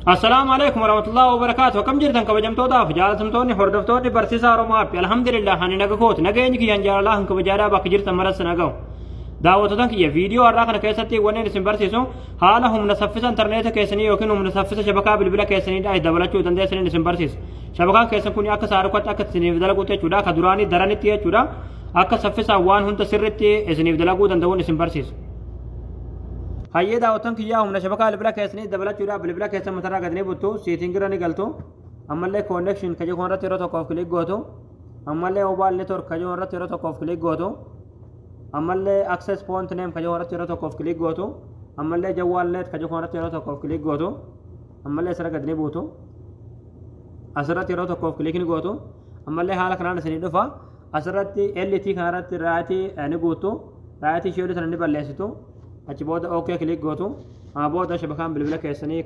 Assalaamu alaikum warahmatullahi wabarakaatu. Akkam jirtan, kabajamtootaaf jaalatamtoonni hordoftoonni Barsiisaa Oromoo App? Alhamdulillah, ani naga kooti. Nageenyi kiyyaan jaalalaa kan kabajaadhaa bakka jirtan maras naga'u. Daawwattoota kiyya, viidiyoo har'aa kana keessatti wanneen isin barsiisu haala humna saffisa intarneeta keessanii yookiin humna saffisa shabakaa bilbila keessaniidha dabalachuu dandeessaniin isin barsiisa. Shabakaan keessan kun akka saarukatti akka isiniif dalaguutti jechuudha. Akka duraanii daranitti jechuudha. Akka saffisaan waan hunda sirriitti isiniif dalaguu danda'uun isin barsiisa. Hayyee daawwattoon kiyyaa, humna shabakaa bilbila keessanii dabalachuudhaaf bilbila keessan matarraa gadi ni buttu, setting irra ni galtu. Ammallee connection ka jedhu irratti yeroo tokkoof click gootu. Ammallee mobile network ka jedhu irratti yeroo tokkoof click gootu. Ammallee access point name ka jedhu irratti yeroo tokkoof click gootu. Ammallee jawwaal net ka jedhu irratti yeroo tokkoof click gootu. Ammallee asirra gadi ni buutu. Asirratti yeroo tokkoof click ni gootu. Ammallee haala kanaan isinii dhufa. Asirratti LTE kanarratti right ni guutu. Right ishee sana ni balleessitu. Achi booda OK click gootu. Amma booda shabakaan bilbila keessanii